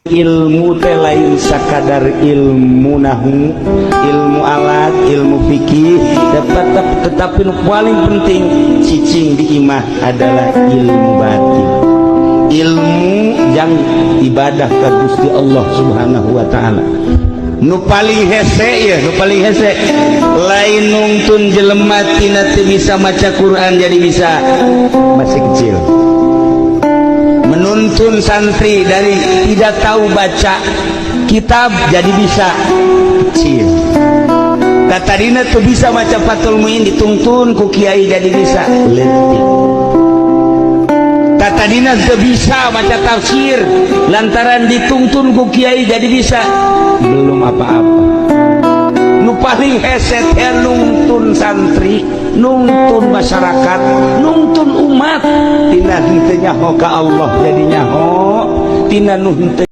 Ilmu teh lain sakadar ilmu nahu, ilmu alat, ilmu fikih, tetap, tetapi nu paling penting cicing di imah adalah ilmu batin, ilmu yang ibadah ke Gusti Allah Subhanahu wa Ta'ala. Nu paling hese ya, nu paling hese lain nungtun jelema tina teu bisa maca Quran jadi bisa masih kecil, menuntun santri dari tidak tahu baca kitab jadi bisa kecil. Tadina tuh bisa maca Fathul Muin, dituntun ku kiai jadi bisa leutik. Tadina teu bisa maca tafsir, lantaran dituntun ku kiai jadi bisa, belum apa-apa. Nu paling hese teh nungtun santri, nungtun masyarakat, nungtun umat tina henteu nyaho ka Allah jadi nyaho, tina nu henteu